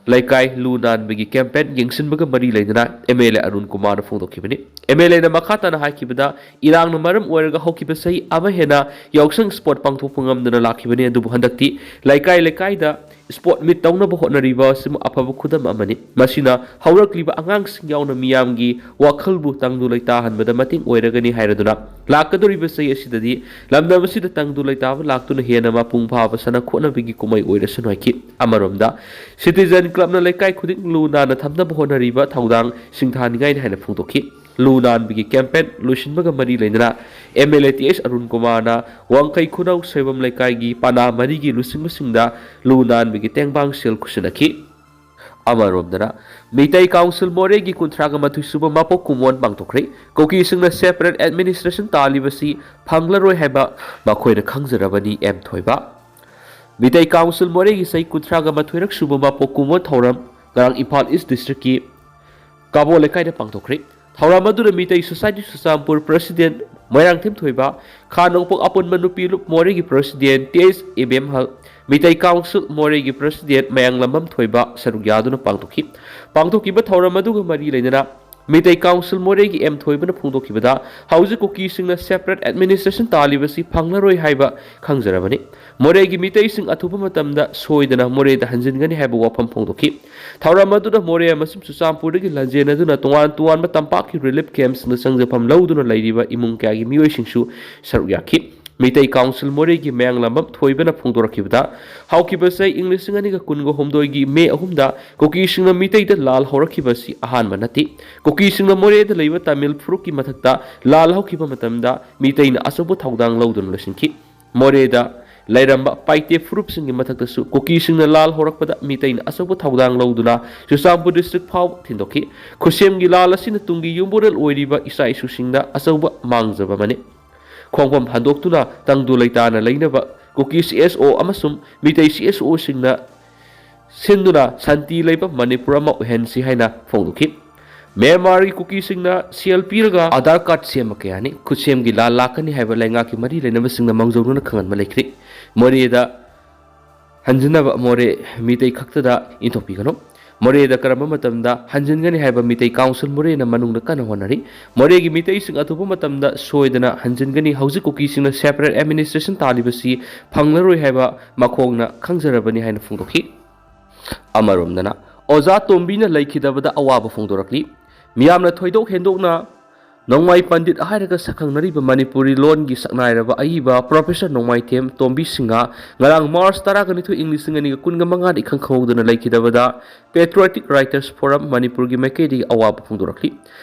ꯂꯩꯀꯥꯏ ꯂꯨ ꯅꯥꯟꯕꯒꯤ ꯀꯦꯝꯄꯦꯟ ꯌꯦꯡꯁꯤꯟꯕꯒ ꯃꯔꯤ ꯂꯩꯅꯅ ꯑꯦꯝ ꯑꯦꯜ ꯑꯦ ꯑꯔꯨꯟ ꯀꯨꯃꯥꯔꯅ ꯐꯣꯡꯗꯣꯛꯈꯤꯕꯅꯤ꯫ ꯑꯦꯝ ꯑꯦꯜ ꯑꯦꯅ ꯃꯈꯥ ꯇꯥꯅ ꯍꯥꯏꯈꯤꯕꯗ, ꯏꯔꯥꯡꯅ ꯃꯔꯝ ꯑꯣꯏꯔꯒ ꯍꯧꯈꯤꯕ ꯆꯍꯤ ꯑꯃ ꯍꯦꯟꯅ ꯌꯥꯎꯁꯪ ꯏꯁꯄꯣꯔꯠ ꯄꯥꯡꯊꯣꯛꯄ ꯉꯝꯗꯅ ꯂꯥꯛꯈꯤꯕꯅꯤ, ꯑꯗꯨꯕꯨ ꯍꯟꯗꯛꯇꯤ ꯂꯩꯀꯥꯏ ꯂꯩꯀꯥꯏꯗ ꯏꯁꯄꯣꯔꯠ ꯃꯤꯠ ꯇꯧꯅꯕ ꯍꯣꯠꯅꯔꯤꯕ ꯑꯁꯤꯃ ꯑꯐꯕ ꯈꯨꯗꯝ ꯑꯃꯅꯤ꯫ ꯃꯁꯤꯅ ꯍꯧꯔꯛꯂꯤꯕ ꯑꯉꯥꯡꯁꯤꯡ ꯌꯥꯎꯅ ꯃꯤꯌꯥꯝꯒꯤ ꯋꯥꯈꯜꯕꯨ ꯇꯪꯗꯨ ꯂꯩꯇꯥꯍꯟꯕꯗ ꯃꯇꯦꯡ ꯑꯣꯏꯔꯒꯅꯤ ꯍꯥꯏꯔꯗꯨꯅ, ꯂꯥꯛꯀꯗꯧꯔꯤꯕ ꯆꯍꯤ ꯑꯁꯤꯗꯗꯤ ꯂꯝꯗꯝ ꯑꯁꯤꯗ ꯇꯪꯗꯨ ꯂꯩꯇꯥꯕ ꯂꯥꯛꯇꯨꯅ ꯍꯦꯟꯅ ꯃꯄꯨꯡ ꯐꯥꯕ ꯁꯥꯟꯅ ꯈꯣꯠꯅꯕꯒꯤ ꯀꯨꯝꯍꯩ ꯑꯣꯏꯔꯁꯅꯨ ꯍꯥꯏꯈꯤ꯫ ꯑꯃꯔꯣꯝꯗ, ꯁꯤꯇꯤꯖꯟ ꯀ꯭ꯂꯕꯅ ꯂꯩꯀꯥꯏ ꯈꯨꯗꯤꯡ ꯂꯨ ꯅꯥꯟꯅ ꯊꯝꯅꯕ ꯍꯣꯠꯅꯔꯤꯕ ꯊꯧꯗꯥꯡ ꯁꯤꯡꯊꯥꯅꯤꯡꯉꯥꯏꯅꯤ ꯍꯥꯏꯅ ꯐꯣꯡꯗꯣꯛꯈꯤ꯫ ꯂꯨ ꯅꯥꯟꯕꯒꯤ ꯀꯦꯝꯄꯦꯟ ꯂꯣꯏꯁꯤꯟꯕꯒ ꯃꯔꯤ ꯂꯩꯅꯅ ꯑꯦꯝ ꯑꯦꯜ ꯑꯦ ꯇꯤ ꯑꯦꯁ ꯑꯔꯨꯟ ꯀꯨꯃꯥꯔꯅ ꯋꯥꯡꯈꯩ ꯈꯨꯅꯧ ꯁꯣꯏꯕꯝ ꯂꯩꯀꯥꯏꯒꯤ ꯄꯅꯥ ꯃꯔꯤꯒꯤ ꯂꯨꯆꯤꯡꯕꯁꯤꯡꯗ ꯂꯨ ꯅꯥꯟꯕꯒꯤ ꯇꯦꯡꯕꯥꯡ ꯁꯦꯜ ꯈꯨꯠꯁꯤꯟꯅꯈꯤ꯫ ꯑꯃꯔꯣꯝꯗꯅ, ꯃꯤꯇꯩ ꯀꯥꯎꯟꯁꯤꯜ ꯃꯣꯔꯦꯒꯤ ꯀꯨꯟꯊ꯭ꯔꯥꯒ ꯃꯥꯊꯣꯏ ꯁꯨꯕ ꯃꯄꯣꯛ ꯀꯨꯝꯑꯣꯟ ꯄꯥꯡꯊꯣꯛꯈ꯭ꯔꯦ꯫ ꯀꯨꯀꯤꯁꯤꯡꯅ ꯁꯦꯄꯔꯦꯠ ꯑꯦꯗꯃꯤꯅꯤꯁꯇ꯭ꯔꯦꯁꯟ ꯇꯥꯜꯂꯤꯕꯁꯤ ꯐꯪꯂꯔꯣꯏ ꯍꯥꯏꯕ ꯃꯈꯣꯏꯅ ꯈꯪꯖꯔꯕꯅꯤ꯫ ꯑꯦꯝ ꯊꯣꯏꯕ꯫ ꯃꯤꯇꯩ ꯀꯥꯎꯟꯁꯤꯜ ꯃꯣꯔꯦꯒꯤ ꯆꯍꯤ ꯀꯨꯟꯊ꯭ꯔꯥꯒ ꯃꯥꯊꯣꯏꯔꯛ ꯁꯨꯕ ꯃꯄꯣꯛ ꯀꯨꯝꯑꯣꯟ ꯊꯧꯔꯝ ꯉꯔꯥꯡ ꯏꯝꯐꯥꯜ ꯏꯁ ꯗꯤꯁꯇ꯭ꯔꯤꯛꯀꯤ ꯀꯥꯕꯣ ꯂꯩꯀꯥꯏꯗ ꯄꯥꯡꯊꯣꯛꯈ꯭ꯔꯦ꯫ ꯊꯧꯔꯝ ꯑꯗꯨꯗ ꯃꯤꯇꯩ ꯁꯣꯁꯥꯏꯇꯤ ꯆꯨꯔꯆꯥꯟꯄꯨꯔ ꯄ꯭ꯔꯁꯤꯗꯦꯟ ꯃꯣꯏꯔꯥꯡꯊꯦꯝ ꯊꯣꯏꯕ, ꯈꯥ ꯅꯣꯡꯄꯣꯛ ꯑꯄꯨꯟꯕ ꯅꯨꯄꯤ ꯂꯨꯞ ꯃꯣꯔꯦꯒꯤ ꯄ꯭ꯔꯁꯤꯗꯦꯟ ꯇꯤ ꯑꯦꯁ ꯏꯕꯦꯝꯍꯜ, ꯃꯤꯇꯩ ꯀꯥꯎꯟꯁꯤꯜ ꯃꯣꯔꯦꯒꯤ ꯄ꯭ꯔꯁꯤꯗꯦꯟ ꯃꯌꯥꯡꯂꯝꯕꯝ ꯊꯣꯏꯕ ꯁꯔꯨꯛ ꯌꯥꯗꯨꯅ ꯄꯥꯡꯊꯣꯛꯈꯤ꯫ ꯄꯥꯡꯊꯣꯛꯈꯤꯕ ꯊꯧꯔꯝ ꯑꯗꯨꯒ ꯃꯔꯤ ꯂꯩꯅꯅ ꯃꯤꯇꯩ ꯀꯥꯎꯟꯁꯤꯜ ꯃꯣꯔꯦꯒꯤ ꯑꯦꯝ ꯊꯣꯏꯕꯅ ꯐꯣꯡꯗꯣꯛꯈꯤꯕꯗ, ꯍꯧꯖꯤꯛ ꯀꯨꯀꯤꯁꯤꯡꯅ ꯁꯦꯄꯔꯦꯠ ꯑꯦꯗꯃꯤꯅꯤꯁꯇ꯭ꯔꯦꯁꯟ ꯇꯥꯜꯂꯤꯕꯁꯤ ꯐꯪꯂꯔꯣꯏ ꯍꯥꯏꯕ ꯈꯪꯖꯔꯕꯅꯤ꯫ ꯃꯣꯔꯦꯒꯤ ꯃꯤꯇꯩꯁꯤꯡ ꯑꯊꯨꯕ ꯃꯇꯝꯗ ꯁꯣꯏꯗꯅ ꯃꯣꯔꯦꯗ ꯍꯟꯖꯤꯟꯒꯅꯤ ꯍꯥꯏꯕ ꯋꯥꯐꯝ ꯐꯣꯡꯗꯣꯛꯈꯤ꯫ ꯊꯧꯔꯝ ꯑꯗꯨꯗ ꯃꯣꯔꯦ ꯑꯃꯁꯨꯡ ꯆꯨꯔꯆꯥꯟꯄꯨꯔꯗꯒꯤ ꯂꯥꯟꯖꯦꯟꯅꯗꯨꯅ ꯇꯣꯉꯥꯟ ꯇꯣꯉꯥꯟꯕ ꯇꯝꯄꯥꯛꯀꯤ ꯔꯤꯂꯤꯐ ꯀꯦꯝꯞꯁꯤꯡꯗ ꯆꯪꯖꯐꯝ ꯂꯧꯗꯨꯅ ꯂꯩꯔꯤꯕ ꯏꯃꯨꯡ ꯀꯌꯥꯒꯤ ꯃꯤꯑꯣꯏꯁꯤꯡꯁꯨ ꯁꯔꯨꯛ ꯌꯥꯈꯤ꯫ ꯃꯤꯇꯩ ꯀꯥꯎꯟꯁꯤꯜ ꯃꯣꯔꯦꯒꯤ ꯃꯌꯥꯡꯂꯝꯕꯝ ꯊꯣꯏꯕꯅ ꯐꯣꯡꯗꯣꯔꯛꯈꯤꯕꯗ, ꯍꯧꯈꯤꯕ ꯆꯍꯤ ꯏꯪ ꯂꯤꯁꯤꯡ ꯑꯅꯤꯒ ꯀꯨꯟꯒ ꯍꯨꯝꯗꯣꯏꯒꯤ ꯃꯦ ꯑꯍꯨꯝꯗ ꯀꯨꯀꯤꯁꯤꯡꯅ ꯃꯤꯇꯩꯗ ꯂꯥꯜ ꯍꯧꯔꯛꯈꯤꯕ ꯑꯁꯤ ꯑꯍꯥꯟꯕ ꯅꯠꯇꯦ꯫ ꯀꯨꯀꯤꯁꯤꯡꯅ ꯃꯣꯔꯦꯗ ꯂꯩꯕ ꯇꯥꯃꯤꯜ ꯐꯨꯔꯨꯞꯀꯤ ꯃꯊꯛꯇ ꯂꯥꯜ ꯍꯧꯈꯤꯕ ꯃꯇꯝꯗ ꯃꯤꯇꯩꯅ ꯑꯆꯧꯕ ꯊꯧꯗꯥꯡ ꯂꯧꯗꯨꯅ ꯂꯣꯏꯁꯤꯟꯈꯤ꯫ ꯃꯣꯔꯦꯗ ꯂꯩꯔꯝꯕ ꯄꯥꯏꯇꯦ ꯐꯨꯔꯨꯞꯁꯤꯡꯒꯤ ꯃꯊꯛꯇꯁꯨ ꯀꯨꯀꯤꯁꯤꯡꯅ ꯂꯥꯜ ꯍꯧꯔꯛꯄꯗ ꯃꯤꯇꯩꯅ ꯑꯆꯧꯕ ꯊꯧꯗꯥꯡ ꯂꯧꯗꯨꯅ ꯆꯨꯔꯆꯥꯟꯄꯨꯔ ꯗꯤꯁꯇ꯭ꯔꯤꯛ ꯐꯥꯎꯕ ꯊꯤꯟꯗꯣꯛꯈꯤ꯫ ꯈꯨꯠꯁꯦꯝꯒꯤ ꯂꯥꯜ ꯑꯁꯤꯅ ꯇꯨꯡꯒꯤ ꯌꯨꯝꯕꯨꯔꯦꯜ ꯑꯣꯏꯔꯤꯕ ꯏꯆꯥ ꯏꯁꯨꯁꯤꯡꯗ ꯑꯆꯧꯕ ꯃꯥꯡꯖꯕ ꯑꯃꯅꯤ꯫ ꯈꯣꯡꯐꯝ ꯍꯟꯗꯣꯛꯇꯨꯅ ꯇꯪꯗꯨ ꯂꯩꯇꯥꯅ ꯂꯩꯅꯕ ꯀꯨꯀꯤ ꯁꯤ ꯑꯦꯁ ꯑꯣ ꯑꯃꯁꯨꯡ ꯃꯤꯇꯩ ꯁꯤ ꯑꯦꯁ ꯑꯣꯁꯤꯡꯅ ꯁꯤꯟꯗꯨꯅ ꯁꯥꯟꯇꯤ ꯂꯩꯕ ꯃꯅꯤꯄꯨꯔ ꯑꯃ ꯑꯣꯏꯍꯟꯁꯤ ꯍꯥꯏꯅ ꯐꯣꯡꯗꯣꯛꯈꯤ꯫ ꯃ꯭ꯌꯥꯟꯃꯥꯔꯒꯤ ꯀꯨꯀꯤꯁꯤꯡꯅ ꯁꯦꯜ ꯄꯤꯔꯒ ꯑꯥꯙꯥꯔ ꯀꯥꯔꯗ ꯁꯦꯝꯕ ꯀꯌꯥꯅꯤ꯫ ꯈꯨꯠꯁꯦꯝꯒꯤ ꯂꯥꯜ ꯂꯥꯛꯀꯅꯤ ꯍꯥꯏꯕ ꯂꯩꯉꯥꯛꯀꯤ ꯃꯔꯤ ꯂꯩꯅꯕꯁꯤꯡꯅ ꯃꯥꯡꯖꯧꯅꯅ ꯈꯪꯍꯟꯕ ꯂꯩꯈ꯭ꯔꯦ꯫ ꯃꯣꯔꯦꯗ ꯍꯟꯖꯤꯟꯅꯕ ꯃꯣꯔꯦ ꯃꯤꯇꯩ ꯈꯛꯇꯗ ꯏꯟꯊꯣꯛꯄꯤꯒꯅꯨ꯫ ꯃꯣꯔꯦꯗ ꯀꯔꯝꯕ ꯃꯇꯝꯗ ꯍꯟꯖꯤꯟꯒꯅꯤ ꯍꯥꯏꯕ ꯃꯤꯇꯩ ꯀꯥꯎꯟꯁꯤꯜ ꯃꯣꯔꯦꯅ ꯃꯅꯨꯡꯗ ꯀꯟꯅ ꯍꯣꯠꯅꯔꯤ꯫ ꯃꯣꯔꯦꯒꯤ ꯃꯤꯇꯩꯁꯤꯡ ꯑꯊꯨꯕ ꯃꯇꯝꯗ ꯁꯣꯏꯗꯅ ꯍꯟꯖꯤꯟꯒꯅꯤ꯫ ꯍꯧꯖꯤꯛ ꯀꯨꯀꯤꯁꯤꯡꯅ separate administration ꯇꯥꯜꯂꯤꯕꯁꯤ ꯐꯪꯂꯔꯣꯏ ꯍꯥꯏꯕ ꯃꯈꯣꯡꯅ ꯈꯪꯖꯔꯕꯅꯤ ꯍꯥꯏꯅ ꯐꯣꯡꯗꯣꯛꯈꯤ꯫ ꯑꯃꯔꯣꯝꯗꯅ, ꯑꯣꯖꯥ ꯇꯣꯝꯕꯤꯅ ꯂꯩꯈꯤꯗꯕꯗ ꯑꯋꯥꯕ ꯐꯣꯡꯗꯣꯔꯛꯂꯤ꯫ ꯃꯤꯌꯥꯝꯅ ꯊꯣꯏꯗꯣꯛ ꯍꯦꯟꯗꯣꯛꯅ ꯅꯣꯡꯃꯥꯏ ꯄꯟꯗꯤꯠ ꯍꯥꯏꯔꯒ ꯁꯛꯈꯪꯅꯔꯤꯕ ꯃꯅꯤꯄꯨꯔꯤ ꯂꯣꯟꯒꯤ ꯁꯛꯅꯥꯏꯔꯕ ꯑꯏꯕ ꯄ꯭ꯔꯣꯐꯦꯁꯔ ꯅꯣꯡꯃꯥꯏꯊꯦꯝ ꯇꯣꯝꯕꯤ ꯁꯤꯡꯍ ꯉꯔꯥꯡ ꯃꯥꯔꯆ ꯇꯔꯥꯒ ꯅꯤꯊꯣꯏ, ꯏꯪ ꯂꯤꯁꯤꯡ ꯑꯅꯤꯒ ꯀꯨꯟꯒ ꯃꯉꯥꯗ ꯏꯈꯪ ꯈꯪꯍꯧꯗꯅ ꯂꯩꯈꯤꯗꯕꯗ Patriotic Writers Forum ꯃꯅꯤꯄꯨꯔꯒꯤ ꯃꯥꯏꯀꯩꯗꯒꯤ ꯑꯋꯥꯕ ꯐꯣꯡꯗꯣꯔꯛꯂꯤ꯫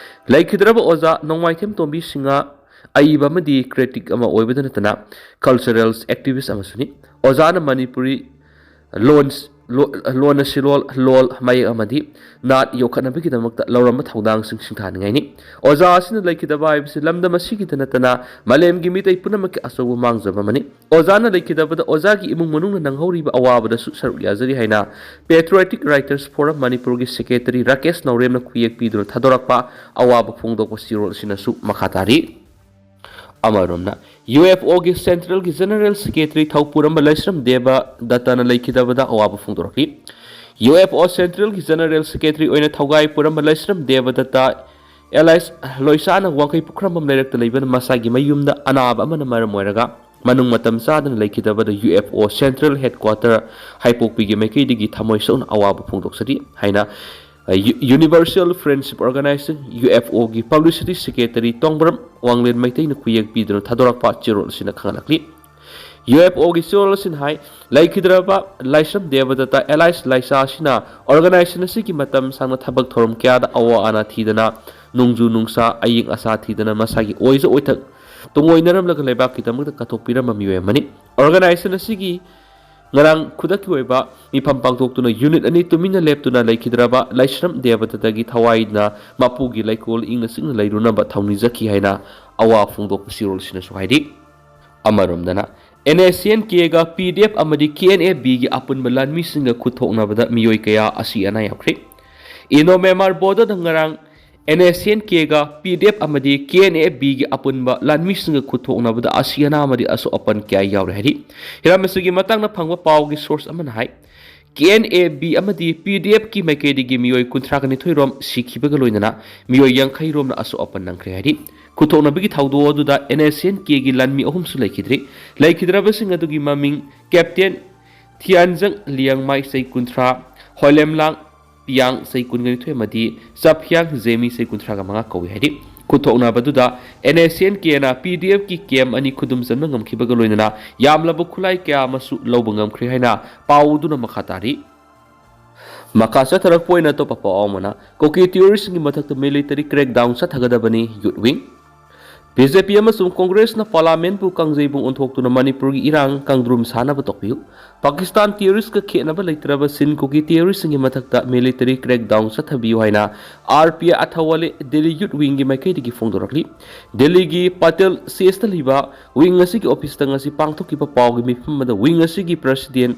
ꯂꯩꯈꯤꯗ꯭ꯔꯕ ꯑꯣꯖꯥ ꯅꯣꯡꯃꯥꯏꯊꯦꯝ ꯇꯣꯝꯕꯤ ꯁꯤꯡꯍ ꯑꯏꯕ ꯑꯃꯗꯤ critic ꯑꯃ ꯑꯣꯏꯕꯗ ꯅꯠꯇꯅ cultural activist ꯑꯃꯁꯨꯅꯤ꯫ ꯑꯣꯖꯥꯅ ꯃꯅꯤꯄꯨꯔꯤ ꯂꯣꯟ, ꯂꯣ-, ꯂꯣꯟ ꯑꯁꯤ ꯂꯣꯜ, ꯂꯣꯜ, ꯃꯌꯦꯛ ꯑꯃꯗꯤ ꯅꯥꯠ ꯌꯣꯛꯈꯠꯅꯕꯒꯤꯗꯃꯛꯇ ꯂꯧꯔꯝꯕ ꯊꯧꯗꯥꯡꯁꯤꯡ ꯁꯤꯡꯊꯥꯅꯤꯡꯉꯥꯏꯅꯤ꯫ ꯑꯣꯖꯥ ꯑꯁꯤꯅ ꯂꯩꯈꯤꯗꯕ ꯍꯥꯏꯕꯁꯤ ꯂꯝꯗꯝ ꯑꯁꯤꯒꯤꯗ ꯅꯠꯇꯅ ꯃꯥꯂꯦꯝꯒꯤ ꯃꯤꯇꯩ ꯄꯨꯝꯅꯃꯛꯀꯤ ꯑꯆꯧꯕ ꯃꯥꯡꯖꯕ ꯑꯃꯅꯤ꯫ ꯑꯣꯖꯥꯅ ꯂꯩꯈꯤꯗꯕꯗ ꯑꯣꯖꯥꯒꯤ ꯏꯃꯨꯡ ꯃꯅꯨꯡꯅ ꯅꯪꯍꯧꯔꯤꯕ ꯑꯋꯥꯕꯗꯁꯨ ꯁꯔꯨꯛ ꯌꯥꯖꯔꯤ ꯍꯥꯏꯅ Patriotic Writers Forum ꯃꯅꯤꯄꯨꯔꯒꯤ secretary ꯔꯥꯀꯦꯁ ꯅꯥꯎꯔꯦꯝꯅ ꯈꯨꯌꯦꯛ ꯄꯤꯗꯨꯅ ꯊꯥꯗꯣꯔꯛꯄ ꯑꯋꯥꯕ ꯐꯣꯡꯗꯣꯛꯄ ꯆꯦꯔꯣꯜ ꯑꯁꯤꯅꯁꯨ ꯃꯈꯥ ꯇꯥꯔꯤ꯫ ꯑꯃꯔꯣꯝꯅ, UFOꯒꯤ centralꯒꯤ general secretary ꯊꯧꯄꯨꯔꯝꯕ ꯂꯩꯁ꯭ꯔꯝ ꯗꯦꯕ ꯗꯠꯇꯅ ꯂꯩꯈꯤꯗꯕꯗ ꯑꯋꯥꯕ ꯐꯣꯡꯗꯣꯔꯛꯂꯤ꯫ UFO centralꯒꯤ general secretary ꯑꯣꯏꯅ ꯊꯧꯒꯥꯏ ꯄꯨꯔꯝꯕ ꯂꯩꯁ꯭ꯔꯝ ꯗꯦꯕ ꯗꯠꯇ alias ꯂꯣꯏꯁꯥꯅ ꯋꯥꯡꯈꯩ ꯄꯨꯈ꯭ꯔꯝꯕꯝ ꯂꯩꯔꯛꯇ ꯂꯩꯕ ꯃꯁꯥꯒꯤ ꯃꯌꯨꯝꯗ ꯑꯅꯥꯕ ꯑꯃꯅ ꯃꯔꯝ ꯑꯣꯏꯔꯒ ꯃꯅꯨꯡ ꯃꯇꯝ ꯆꯥꯗꯅ ꯂꯩꯈꯤꯗꯕꯗ UFO central headquarter ꯍꯩꯄꯣꯛꯄꯤꯒꯤ ꯃꯥꯏꯀꯩꯗꯒꯤ ꯊꯃꯣꯏ ꯁꯣꯛꯅ ꯑꯋꯥꯕ ꯐꯣꯡꯗꯣꯛꯆꯔꯤ ꯍꯥꯏꯅ ꯌꯨ-, Universal Friendship Organization, UFOꯒꯤ publicity secretary ꯇꯣꯡꯕ꯭ꯔꯝ ꯋꯥꯡꯂꯦꯟ ꯃꯩꯇꯩꯅ ꯈꯨꯌꯦꯛ ꯄꯤꯗꯨꯅ ꯊꯥꯗꯣꯔꯛꯄ ꯆꯦꯔꯣꯜ ꯑꯁꯤꯅ ꯈꯪꯍꯜꯂꯛꯂꯤ꯫ UFOꯒꯤ ꯆꯦꯔꯣꯜ ꯑꯁꯤꯅ ꯍꯥꯏ, ꯂꯩꯈꯤꯗ꯭ꯔꯕ ꯂꯥꯏꯁ꯭ꯔꯝ ꯗꯦꯕꯗꯠꯇ alias ꯂꯥꯏꯁꯥ ꯑꯁꯤꯅ organization ꯑꯁꯤꯒꯤ ꯃꯇꯝ ꯁꯥꯡꯅ ꯊꯕꯛ ꯊꯧꯔꯝ ꯀꯌꯥꯗ ꯑꯋꯥ ꯑꯅꯥ ꯊꯤꯗꯅ, ꯅꯣꯡꯖꯨ ꯅꯨꯡꯁꯥ, ꯑꯌꯤꯡ ꯑꯁꯥ ꯊꯤꯗꯅ ꯃꯁꯥꯒꯤ ꯑꯣꯏꯖ ꯑꯣꯏꯊꯛ ꯇꯨꯡꯑꯣꯏꯅꯔꯝꯂꯒ ꯂꯩꯕꯥꯛꯀꯤꯗꯃꯛꯇ ꯀꯠꯊꯣꯛꯄꯤꯔꯝꯕ ꯃꯤꯑꯣꯏ ꯑꯃꯅꯤ꯫ Organization ꯑꯁꯤꯒꯤ ꯉꯔꯥꯡ ꯈꯨꯗꯛꯀꯤ ꯑꯣꯏꯕ ꯃꯤꯐꯝ ꯄꯥꯡꯊꯣꯛꯇꯨꯅ unit ꯑꯅꯤ ꯇꯨꯃꯤꯟꯅ ꯂꯦꯞꯇꯨꯅ ꯂꯩꯈꯤꯗ꯭ꯔꯕ ꯂꯥꯏꯁ꯭ꯔꯝ ꯗꯦꯕꯗꯠꯇꯒꯤ ꯊꯋꯥꯏꯅ ꯃꯄꯨꯒꯤ ꯂꯩꯀꯣꯜ ꯏꯪꯅ ꯆꯤꯛꯅ ꯂꯩꯔꯨꯅꯕ ꯊꯧꯅꯤꯖꯈꯤ ꯍꯥꯏꯅ ꯑꯋꯥ ꯐꯣꯡꯗꯣꯛꯄ ꯆꯦꯔꯣꯜꯁꯤꯅꯁꯨ ꯍꯥꯏꯔꯤ꯫ ꯑꯃꯔꯣꯝꯗꯅ, NSCN-Kꯒ PDF ꯑꯃꯗꯤ KNA-Bꯒꯤ ꯑꯄꯨꯟꯕ ꯂꯥꯟꯃꯤꯁꯤꯡꯒ ꯈꯨꯠ ꯊꯣꯛꯅꯕꯗ ꯃꯤꯑꯣꯏ ꯀꯌꯥ ꯑꯁꯤ ꯑꯅꯥ ꯌꯥꯎꯈ꯭ꯔꯦ꯫ Indo Myanmar borderꯗ ꯉꯔꯥꯡ NSCN-Kꯒ PDF ꯑꯃꯗꯤ KNA-Bꯒꯤ ꯑꯄꯨꯟꯕ ꯂꯥꯟꯃꯤꯁꯤꯡꯒ ꯈꯨꯠꯊꯣꯛꯅꯕꯗ ꯑꯁꯤ ꯑꯅꯥ ꯑꯃꯗꯤ ꯑꯁꯣꯛ ꯑꯄꯟ ꯀꯌꯥ ꯌꯥꯎꯔꯦ ꯍꯥꯏꯔꯤ꯫ ꯍꯤꯔꯝ ꯑꯁꯤꯒꯤ ꯃꯇꯥꯡꯗ ꯐꯪꯕ ꯄꯥꯎꯒꯤ source ꯑꯃꯅ ꯍꯥꯏ, KNA-B ꯑꯃꯗꯤ PDFꯀꯤ ꯃꯥꯏꯀꯩꯗꯒꯤ ꯃꯤꯑꯣꯏ ꯀꯨꯟꯊ꯭ꯔꯥꯒ ꯅꯤꯊꯣꯏ ꯔꯣꯝ ꯁꯤꯈꯤꯕꯒ ꯂꯣꯏꯅꯅ ꯃꯤꯑꯣꯏ ꯌꯥꯡꯈꯩ ꯔꯣꯝꯅ ꯑꯁꯣꯛ ꯑꯄꯟ ꯅꯪꯈ꯭ꯔꯦ ꯍꯥꯏꯔꯤ꯫ ꯈꯨꯠꯊꯣꯛꯅꯕꯒꯤ ꯊꯧꯗꯣꯛ ꯑꯗꯨꯗ NSCN-Kꯒꯤ ꯂꯥꯟꯃꯤ ꯑꯍꯨꯝꯁꯨ ꯂꯩꯈꯤꯗ꯭ꯔꯤ꯫ ꯂꯩꯈꯤꯗ꯭ꯔꯕꯁꯤꯡ ꯑꯗꯨꯒꯤ ꯃꯃꯤꯡ Captain ꯊꯤꯌꯥꯟꯖꯪ ꯂꯤꯌꯥꯡꯃꯥꯏ, ꯆꯍꯤ ꯀꯨꯟꯊ꯭ꯔꯥ, ꯍꯣꯏꯂꯦꯝꯂꯥꯡ ꯄꯤꯌꯥꯡ, ꯆꯍꯤ ꯀꯨꯟꯒ ꯅꯤꯊꯣꯏ, ꯑꯃꯗꯤ ꯆꯞꯍꯤꯌꯥꯡ ꯖꯦꯃꯤ, ꯆꯍꯤ ꯀꯨꯟꯊ꯭ꯔꯥꯒ ꯃꯉꯥ ꯀꯧꯏ ꯍꯥꯏꯔꯤ꯫ ꯈꯨꯠꯊꯣꯛꯅꯕꯗꯨꯗ NSCN-Kꯅ PDFꯀꯤ camp ꯑꯅꯤ ꯈꯨꯗꯨꯝ ꯆꯟꯕ ꯉꯝꯈꯤꯕꯒ ꯂꯣꯏꯅꯅ ꯌꯥꯝꯂꯕ ꯈꯨꯠꯂꯥꯏ ꯀꯌꯥ ꯑꯃꯁꯨ ꯂꯧꯕ ꯉꯝꯈ꯭ꯔꯦ ꯍꯥꯏꯅ ꯄꯥꯎ ꯑꯗꯨꯅ ꯃꯈꯥ ꯇꯥꯔꯤ꯫ ꯃꯈꯥ ꯆꯠꯊꯔꯛꯄ ꯑꯣꯏꯅ ꯑꯇꯣꯞꯄ ꯄꯥꯎ ꯑꯃꯅ, ꯀꯨꯀꯤ terrorist-ꯁꯤꯡꯒꯤ ꯃꯊꯛꯇ military crackdown ꯆꯠꯊꯒꯗꯕꯅꯤ, Youth Wing꯫ BJP ꯑꯃꯁꯨꯡ Congress-ꯅ Parliament-ꯄꯨ ꯀꯥꯡꯖꯩꯕꯨꯡ ꯑꯣꯟꯊꯣꯛꯇꯨꯅ ꯃꯅꯤꯄꯨꯔꯒꯤ ꯏꯔꯥꯡ ꯀꯥꯡꯗ꯭ꯔꯨꯝ ꯁꯥꯅꯕ ꯇꯧꯕꯤꯌꯨ꯫ ꯄꯥꯀꯤꯁꯇꯥꯟ terrorist-ꯀ ꯈꯦꯠꯅꯕ ꯂꯩꯇ꯭ꯔꯕ ꯁꯤꯟ ꯀꯨꯀꯤ terrorist-ꯁꯤꯡꯒꯤ ꯃꯊꯛꯇ military crackdown ꯆꯠꯊꯕꯤꯌꯨ ꯍꯥꯏꯅ R P ꯑꯊꯋꯥꯂꯦ, Delhi Youth Wing-ꯒꯤ ꯃꯥꯏꯀꯩꯗꯒꯤ ꯐꯣꯡꯗꯣꯔꯛꯂꯤ꯫ ꯗꯦꯜꯂꯤꯒꯤ ꯄꯇꯦꯜ ꯁꯤꯁꯇ ꯂꯩꯕ wing ꯑꯁꯤꯒꯤ office-ꯇ ꯉꯁꯤ ꯄꯥꯡꯊꯣꯛꯈꯤꯕ ꯄꯥꯎꯒꯤ ꯃꯤꯐꯝ ꯑꯃꯗ wing ꯑꯁꯤꯒꯤ president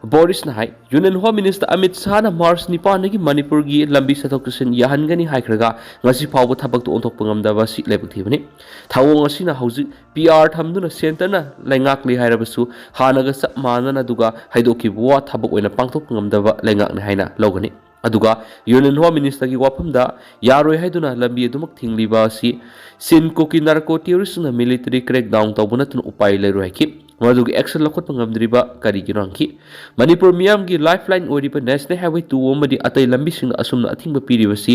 ꯕꯣꯔꯤꯁꯅ ꯍꯥꯏ, Union Home Minister Amit ꯁꯥꯍꯅ March ꯅꯤꯄꯥꯟꯗꯒꯤ ꯃꯅꯤꯄꯨꯔꯒꯤ ꯂꯝꯕꯤ ꯆꯠꯊꯣꯛ ꯆꯠꯁꯤꯟ ꯌꯥꯍꯟꯒꯅꯤ ꯍꯥꯏꯈ꯭ꯔꯒ ꯉꯁꯤ ꯐꯥꯎꯕ ꯊꯕꯛꯇ ꯑꯣꯟꯊꯣꯛꯄ ꯉꯝꯗꯕ ꯑꯁꯤ ꯂꯥꯏꯕꯛ ꯊꯤꯕꯅꯤ꯫ ꯊꯧꯑꯣꯡ ꯑꯁꯤꯅ ꯍꯧꯖꯤꯛ PR ꯊꯝꯗꯨꯅ centre-ꯅ ꯂꯩꯉꯥꯛꯂꯤ ꯍꯥꯏꯔꯕꯁꯨ ꯍꯥꯟꯅꯒ ꯆꯞ ꯃꯥꯟꯅꯅ ꯑꯗꯨꯒ ꯍꯥꯏꯗꯣꯛꯈꯤꯕ ꯋꯥ ꯊꯕꯛ ꯑꯣꯏꯅ ꯄꯥꯡꯊꯣꯛꯄ ꯉꯝꯗꯕ ꯂꯩꯉꯥꯛꯅꯤ ꯍꯥꯏꯅ ꯂꯧꯒꯅꯤ꯫ ꯑꯗꯨꯒ Union Home Minister-ꯒꯤ ꯋꯥꯐꯝꯗ ꯌꯥꯔꯣꯏ ꯍꯥꯏꯗꯨꯅ ꯂꯝꯕꯤ ꯑꯗꯨꯃꯛ ꯊꯤꯡꯂꯤꯕ ꯑꯁꯤ ꯁꯤꯟ ꯀꯨꯀꯤ narco terrorist-ꯁꯤꯡꯅ military crackdown ꯇꯧꯕ ꯅꯠꯇꯅ ꯎꯄꯥꯏ ꯂꯩꯔꯣꯏ ꯍꯥꯏꯈꯤ꯫ ꯃꯗꯨꯒꯤ action ꯂꯧꯈꯠꯄ ꯉꯝꯗ꯭ꯔꯤꯕ ꯀꯔꯤꯒꯤꯅꯣ ꯍꯪꯈꯤ꯫ ꯃꯅꯤꯄꯨꯔ ꯃꯤꯌꯥꯝꯒꯤ lifeline ꯑꯣꯏꯔꯤꯕ National Highway two ꯑꯃꯗꯤ ꯑꯇꯩ ꯂꯝꯕꯤꯁꯤꯡꯗ ꯑꯁꯨꯝꯅ ꯑꯊꯤꯡꯕ ꯄꯤꯔꯤꯕꯁꯤ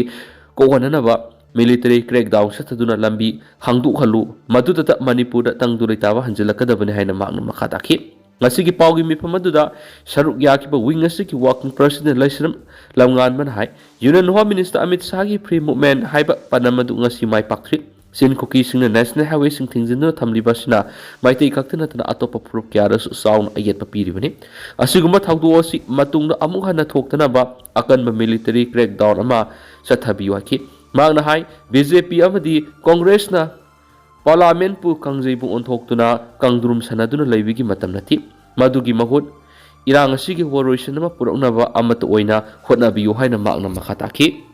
ꯀꯣꯛꯍꯟꯅꯅꯕ military crackdown ꯆꯠꯊꯗꯨꯅ ꯂꯝꯕꯤ ꯍꯥꯡꯗꯣꯛꯍꯜꯂꯨ, ꯃꯗꯨꯗꯇ ꯃꯅꯤꯄꯨꯔꯗ ꯇꯪꯗꯨ ꯂꯩꯇꯥꯕ ꯍꯟꯖꯤꯜꯂꯛꯀꯗꯕꯅꯤ ꯍꯥꯏꯅ ꯃꯍꯥꯛꯅ ꯃꯈꯥ ꯇꯥꯈꯤ꯫ ꯉꯁꯤꯒꯤ ꯄꯥꯎꯒꯤ ꯃꯤꯐꯝ ꯑꯗꯨꯗ ꯁꯔꯨꯛ ꯌꯥꯈꯤꯕ wing ꯑꯁꯤꯒꯤ working president ꯂꯩꯁ꯭ꯔꯝ ꯂꯝꯉꯥꯟꯕꯅ ꯍꯥꯏ, Union Home Minister Amit ꯁꯥꯍꯒꯤ free movement ꯍꯥꯏꯕ ꯄꯥꯟꯗꯝ ꯑꯗꯨ ꯉꯁꯤ ꯃꯥꯏ ꯄꯥꯛꯇ꯭ꯔꯤ꯫ ꯁꯤꯟ ꯀꯨꯀꯤꯁꯤꯡꯅ National Highway-ꯁꯤꯡ ꯊꯤꯡꯖꯤꯟꯗꯨꯅ ꯊꯝꯂꯤꯕ ꯑꯁꯤꯅ ꯃꯩꯇꯩ ꯈꯛꯇ ꯅꯠꯇꯅ ꯑꯇꯣꯞꯄ ꯐꯨꯔꯨꯞ ꯀꯌꯥꯗꯁꯨ ꯆꯥꯎꯅ ꯑꯌꯦꯠꯄ ꯄꯤꯔꯤꯕꯅꯤ꯫ ꯑꯁꯤꯒꯨꯝꯕ ꯊꯧꯗꯣꯛ ꯑꯁꯤ ꯃꯇꯨꯡꯗ ꯑꯃꯨꯛ ꯍꯟꯅ ꯊꯣꯛꯇꯅꯕ ꯑꯀꯟꯕ military crackdown ꯑꯃ ꯆꯠꯊꯕꯤꯌꯨ ꯍꯥꯏꯈꯤ꯫ ꯃꯍꯥꯛꯅ ꯍꯥꯏ, BJP ꯑꯃꯗꯤ Congress-ꯅ Parliament-ꯄꯨ ꯀꯥꯡꯖꯩꯕꯨ ꯑꯣꯟꯊꯣꯛꯇꯨꯅ ꯀꯥꯡꯗ꯭ꯔꯨꯝ ꯁꯥꯟꯅꯗꯨꯅ ꯂꯩꯕꯒꯤ ꯃꯇꯝ ꯅꯠꯇꯦ꯫ ꯃꯗꯨꯒꯤ ꯃꯍꯨꯠ ꯏꯔꯥꯡ ꯑꯁꯤꯒꯤ ꯋꯥꯔꯣꯏꯁꯤꯟ ꯑꯃ ꯄꯨꯔꯛꯅꯕ ꯑꯃꯠꯇ ꯑꯣꯏꯅ ꯍꯣꯠꯅꯕꯤꯌꯨ ꯍꯥꯏꯅ ꯃꯍꯥꯛꯅ ꯃꯈꯥ ꯇꯥꯈꯤ꯫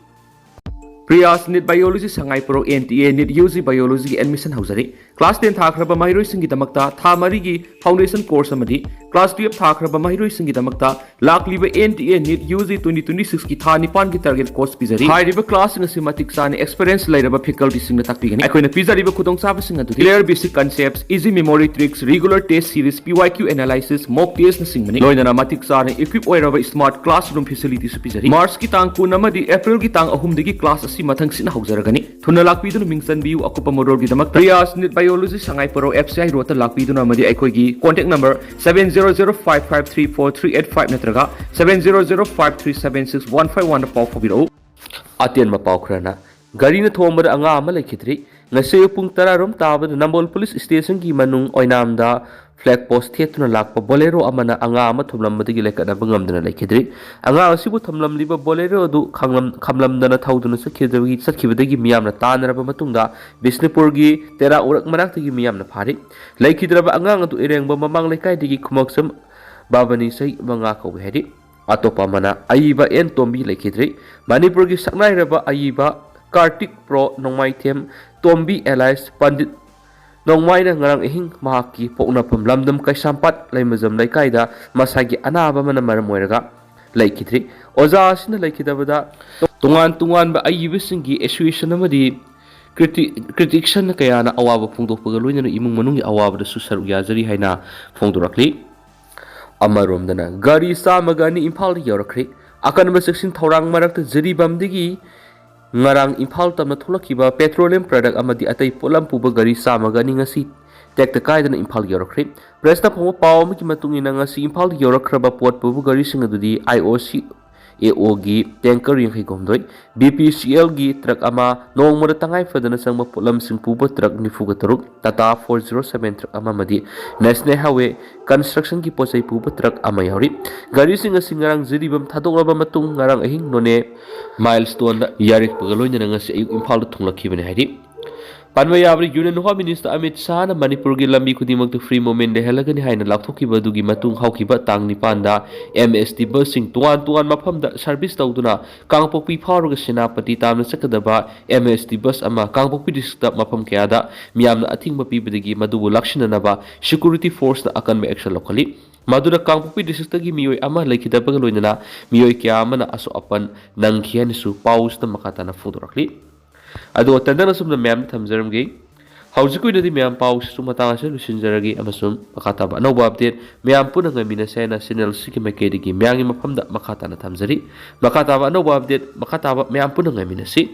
Priyas NEET Biology Sangaiparao N T A NEET U G Biology ꯒꯤ admission ꯍꯧꯖꯔꯤ꯫ Class ten ꯊꯥꯈ꯭ꯔꯕ ꯃꯍꯩꯔꯣꯏꯁꯤꯡꯒꯤꯗꯃꯛꯇ ꯊꯥ ꯃꯔꯤꯒꯤ foundation course ꯑꯃꯗꯤ class twelve ꯊꯥꯈ꯭ꯔꯕ ꯃꯍꯩꯔꯣꯏꯁꯤꯡꯒꯤꯗꯃꯛꯇ ꯂꯥꯛꯂꯤꯕ N T A NEET U G twenty twenty-six ꯀꯤ ꯊꯥ ꯅꯤꯄꯥꯟꯒꯤ target course ꯄꯤꯖꯔꯤ꯫ ꯍꯥꯏꯔꯤꯕ class ꯁꯤꯡ ꯑꯁꯤ ꯃꯇꯤꯛ ꯆꯥꯅ experience ꯂꯩꯔꯕ faculty ꯁꯤꯡꯅ ꯇꯥꯛꯄꯤꯒꯅꯤ꯫ ꯑꯩꯈꯣꯏꯅ ꯄꯤꯖꯔꯤꯕ ꯈꯨꯗꯣꯡꯆꯥꯕꯁꯤꯡ ꯑꯗꯨꯗꯤ clear basic concepts, easy memory tricks, regular test series, P Y Q analysis, mock test ꯅꯆꯤꯡꯕꯅꯤ꯫ ꯂꯣꯏꯅꯅ ꯃꯇꯤꯛ ꯆꯥꯅ equip ꯑꯣꯏꯔꯕ smart classroom facility ꯁꯨ ꯄꯤꯖꯔꯤ꯫ March ꯀꯤ ꯇꯥꯡ ꯀꯨꯟ ꯑꯃꯗꯤ April ꯒꯤ ꯇꯥꯡ ꯑꯍꯨꯝꯗꯒꯤ class ꯑꯁꯤ ꯃꯊꯪ ꯁꯤꯠꯅ ꯍꯧꯖꯔꯒꯅꯤ꯫ ꯊꯨꯅ ꯂꯥꯛꯄꯤꯗꯨꯅ ꯃꯤꯡ ꯆꯟꯕꯤꯌꯨ꯫ ꯑꯀꯨꯞꯄ ꯃꯔꯣꯜꯒꯤꯗꯃꯛ Priyas NEET Biology Sangaiparao F C I road ꯇ ꯂꯥꯛꯄꯤꯗꯨꯅ ꯑꯃꯗꯤ ꯑꯩꯈꯣꯏꯒꯤ contact number seven zero zero five five three four three eight five ꯅꯠꯇ꯭ꯔꯒ seven zero zero five three seven six one five one ꯗ ꯄꯥꯎ ꯐꯥꯎꯕꯤꯔꯛꯎ꯫ ꯑꯇꯦꯟꯕ ꯄꯥꯎ ꯈꯔꯅ, ꯒꯥꯔꯤꯅ ꯊꯣꯝꯕꯗ ꯑꯉꯥꯡ ꯑꯃ ꯂꯩꯈꯤꯗ꯭ꯔꯤ꯫ ꯉꯁꯤ ꯑꯌꯨꯛ ꯄꯨꯡ ꯇꯔꯥ ꯔꯣꯝ ꯇꯥꯕꯗ ꯅꯝꯕꯣꯜ police station ꯒꯤ ꯃꯅꯨꯡ ꯑꯣꯏꯅꯥꯝꯗ flag post ꯊꯦꯠꯇꯨꯅ ꯂꯥꯛꯄ Bolero ꯑꯃꯅ ꯑꯉꯥꯡ ꯑꯃ ꯊꯣꯝꯂꯝꯕꯗꯒꯤ ꯂꯥꯏꯀꯠꯅꯕ ꯉꯝꯗꯅ ꯂꯩꯈꯤꯗ꯭ꯔꯤ꯫ ꯑꯉꯥꯡ ꯑꯁꯤꯕꯨ ꯊꯣꯝꯂꯝꯂꯤꯕ Bolero ꯑꯗꯨ ꯈꯥꯝꯂꯝ-, ꯈꯥꯝꯂꯝꯗꯅ ꯊꯧꯗꯨꯅ ꯆꯠꯈꯤꯕꯗꯒꯤ, ꯆꯠꯈꯤꯕꯗꯒꯤ ꯃꯤꯌꯥꯝꯅ ꯇꯥꯟꯅꯔꯕ ꯃꯇꯨꯡꯗ ꯕꯤꯁꯅꯨꯄꯨꯔꯒꯤ ꯇꯦꯔꯥ ꯎꯔꯛ ꯃꯅꯥꯛꯇꯒꯤ ꯃꯤꯌꯥꯝꯅ ꯐꯥꯔꯤ꯫ ꯂꯩꯈꯤꯗ꯭ꯔꯕ ꯑꯉꯥꯡ ꯑꯗꯨ ꯏꯔꯦꯡꯕꯝ ꯃꯃꯥꯡ ꯂꯩꯀꯥꯏꯗꯒꯤ ꯈꯨꯃꯛꯁꯝ ꯕꯥꯕꯅꯤ, ꯆꯍꯤ ꯃꯉꯥ ꯀꯧꯏ ꯍꯥꯏꯔꯤ꯫ ꯑꯇꯣꯞꯄ ꯑꯃꯅ ꯑꯏꯕ ꯑꯦꯟ ꯇꯣꯝꯕꯤ ꯂꯩꯈꯤꯗ꯭ꯔꯤ꯫ ꯃꯅꯤꯄꯨꯔꯒꯤ ꯁꯛꯅꯥꯏꯔꯕ ꯑꯏꯕ ꯀꯥꯔꯇꯤꯛ ꯄ꯭ꯔꯣ ꯅꯣꯡꯃꯥꯏꯊꯦꯝ ꯇꯣꯝꯕꯤ alias ꯄꯟꯗꯤꯠ ꯅꯣꯡꯃꯥꯏꯅ ꯉꯔꯥꯡ ꯑꯍꯤꯡ ꯃꯍꯥꯛꯀꯤ ꯄꯣꯛꯅꯐꯝ ꯂꯝꯗꯝ ꯀꯩꯁꯥꯝꯄꯥꯠ ꯂꯩꯃꯖꯝ ꯂꯩꯀꯥꯏꯗ ꯃꯁꯥꯒꯤ ꯑꯅꯥꯕ ꯑꯃꯅ ꯃꯔꯝ ꯑꯣꯏꯔꯒ ꯂꯩꯈꯤꯗ꯭ꯔꯤ꯫ ꯑꯣꯖꯥ ꯑꯁꯤꯅ ꯂꯩꯈꯤꯗꯕꯗ ꯇꯣꯉꯥꯟ ꯇꯣꯉꯥꯟꯕ ꯑꯏꯕꯁꯤꯡꯒꯤ association ꯑꯃꯗꯤ criti-, critics ꯀꯌꯥꯅ ꯑꯋꯥꯕ ꯐꯣꯡꯗꯣꯛꯄꯒ ꯂꯣꯏꯅꯅ ꯏꯃꯨꯡ ꯃꯅꯨꯡꯒꯤ ꯑꯋꯥꯕꯗꯁꯨ ꯁꯔꯨꯛ ꯌꯥꯖꯔꯤ ꯍꯥꯏꯅ ꯐꯣꯡꯗꯣꯔꯛꯂꯤ꯫ ꯑꯃꯔꯣꯝꯗꯅ ꯒꯥꯔꯤ ꯆꯥꯝꯃꯒ ꯑꯅꯤ ꯏꯝꯐꯥꯜꯗ ꯌꯧꯔꯛꯈ꯭ꯔꯦ꯫ ꯑꯀꯟꯕ ꯆꯦꯛꯁꯤꯟ ꯊꯧꯔꯥꯡ ꯃꯔꯛꯇ ꯖꯤꯔꯤꯕꯥꯝꯗꯒꯤ ꯉꯔꯥꯡ ꯏꯝꯐꯥꯜ ꯇꯝꯅ ꯊꯣꯛꯂꯛꯈꯤꯕ petroleum product ꯑꯃꯗꯤ ꯑꯇꯩ ꯄꯣꯠꯂꯝ ꯄꯨꯕ ꯒꯥꯔꯤ ꯆꯥꯝꯃꯒ ꯑꯅꯤ ꯉꯁꯤ ꯇꯦꯛꯇ ꯀꯥꯏꯗꯅ ꯏꯝꯐꯥꯜ ꯌꯧꯔꯛꯈ꯭ꯔꯦ꯫ Press ꯇ ꯐꯪꯕ ꯄꯥꯎ ꯑꯃꯒꯤ ꯃꯇꯨꯡ ꯏꯟꯅ, ꯉꯁꯤ ꯏꯝꯐꯥꯜꯗ ꯌꯧꯔꯛꯈ꯭ꯔꯕ ꯄꯣꯠ ꯄꯨꯕ ꯒꯥꯔꯤꯁꯤꯡ ꯑꯗꯨꯗꯤ I O C A O ꯒꯤ tanker ꯌꯥꯡꯈꯩꯒ ꯍꯨꯝꯗꯣꯏ, B P C L ꯒꯤ truck ꯑꯃ, ꯅꯣꯡꯃꯗ ꯇꯉꯥꯏ ꯐꯗꯅ ꯆꯪꯕ ꯄꯣꯠꯂꯝꯁꯤꯡ ꯄꯨꯕ truck ꯅꯤꯐꯨꯒ ꯇꯔꯨꯛ, Tata four zero seven truck ꯑꯃ ꯑꯃꯗꯤ National Highway Construction ꯒꯤ ꯄꯣꯠꯆꯩ ꯄꯨꯕ truck ꯑꯃ ꯌꯥꯎꯔꯤ꯫ ꯒꯥꯔꯤꯁꯤꯡ ꯑꯁꯤ ꯉꯔꯥꯡ ꯖꯤꯔꯤꯕꯥꯝ ꯊꯥꯗꯣꯛꯂꯕ ꯃꯇꯨꯡ ꯉꯔꯥꯡ ꯑꯍꯤꯡ ꯅꯣꯅꯦ Milestone ꯗ ꯌꯥꯔꯦꯛꯄꯒ ꯂꯣꯏꯅꯅ ꯉꯁꯤ ꯑꯌꯨꯛ ꯏꯝꯐꯥꯜꯗ ꯊꯨꯡꯂꯛꯈꯤꯕꯅꯤ ꯍꯥꯏꯔꯤ꯫ ꯄꯟꯕ ꯌꯥꯕꯗ, Union Home Minister ꯑꯃꯤꯠ ꯁꯥꯍꯅ ꯃꯅꯤꯄꯨꯔꯒꯤ ꯂꯝꯕꯤ ꯈꯨꯗꯤꯡꯃꯛꯇ free movement ꯂꯩꯍꯜꯂꯒꯅꯤ ꯍꯥꯏꯅ ꯂꯥꯎꯊꯣꯛꯈꯤꯕ ꯑꯗꯨꯒꯤ ꯃꯇꯨꯡ ꯍꯧꯈꯤꯕ ꯇꯥꯡ ꯅꯤꯄꯥꯟꯗ M S T busꯁꯤꯡ ꯇꯣꯉꯥꯟ ꯇꯣꯉꯥꯟ ꯃꯐꯝꯗ service ꯇꯧꯗꯨꯅ ꯀꯥꯡꯄꯣꯛꯄꯤ ꯐꯥꯎꯔꯒ ꯁꯦꯅꯥꯄꯇꯤ ꯇꯥꯝꯅ ꯆꯠꯀꯗꯕ M S T bus ꯑꯃ ꯀꯥꯡꯄꯣꯛꯄꯤ districtꯇ ꯃꯐꯝ ꯀꯌꯥꯗ ꯃꯤꯌꯥꯝꯅ ꯑꯊꯤꯡꯕ ꯄꯤꯕꯗꯒꯤ ꯃꯗꯨꯕꯨ ꯂꯥꯛꯁꯤꯟꯅꯅꯕ security forceꯅ ꯑꯀꯟꯕ action ꯂꯧꯈꯠꯂꯤ꯫ ꯃꯗꯨꯅ ꯀꯥꯡꯄꯣꯛꯄꯤ districtꯇꯒꯤ ꯃꯤꯑꯣꯏ ꯑꯃ ꯂꯩꯈꯤꯗꯕꯒ ꯂꯣꯏꯅꯅ ꯃꯤꯑꯣꯏ ꯀꯌꯥ ꯑꯃꯅ ꯑꯁꯣꯛ ꯑꯄꯟ ꯅꯪꯈꯤ ꯍꯥꯏꯅꯁꯨ ꯄꯥꯎꯁꯤꯗ ꯃꯈꯥ ꯇꯥꯅ ꯐꯣꯡꯗꯣꯔꯛꯂꯤ꯫ ꯑꯗꯨꯒ ꯇꯦꯟꯗꯪ ꯑꯁꯨꯝꯅ ꯃꯌꯥꯝꯗ ꯊꯝꯖꯔꯝꯒꯦ꯫ ꯍꯧꯖꯤꯛꯀꯤ ꯑꯣꯏꯅꯗꯤ ꯃꯌꯥꯝ ꯄꯥꯎꯁꯤꯁꯨ ꯃꯇꯥꯡ ꯑꯁꯤꯗ ꯂꯣꯏꯁꯤꯟꯖꯔꯒꯦ ꯑꯃꯁꯨꯡ ꯃꯈꯥ ꯇꯥꯕ ꯑꯅꯧꯕ update ꯃꯌꯥꯝ ꯄꯨꯟꯅ ꯉꯥꯏꯃꯤꯟꯅꯁꯦ ꯍꯥꯏꯅ channel ꯑꯁꯤꯒꯤ ꯃꯥꯏꯀꯩꯗꯒꯤ ꯃꯌꯥꯝꯒꯤ ꯃꯐꯝꯗ ꯃꯈꯥ ꯇꯥꯅ ꯊꯝꯖꯔꯤ꯫ ꯃꯈꯥ ꯇꯥꯕ ꯑꯅꯧꯕ update ꯃꯈꯥ ꯇꯥꯕ ꯃꯌꯥꯝ ꯄꯨꯟꯅ ꯉꯥꯏꯃꯤꯟꯅꯁꯤ꯫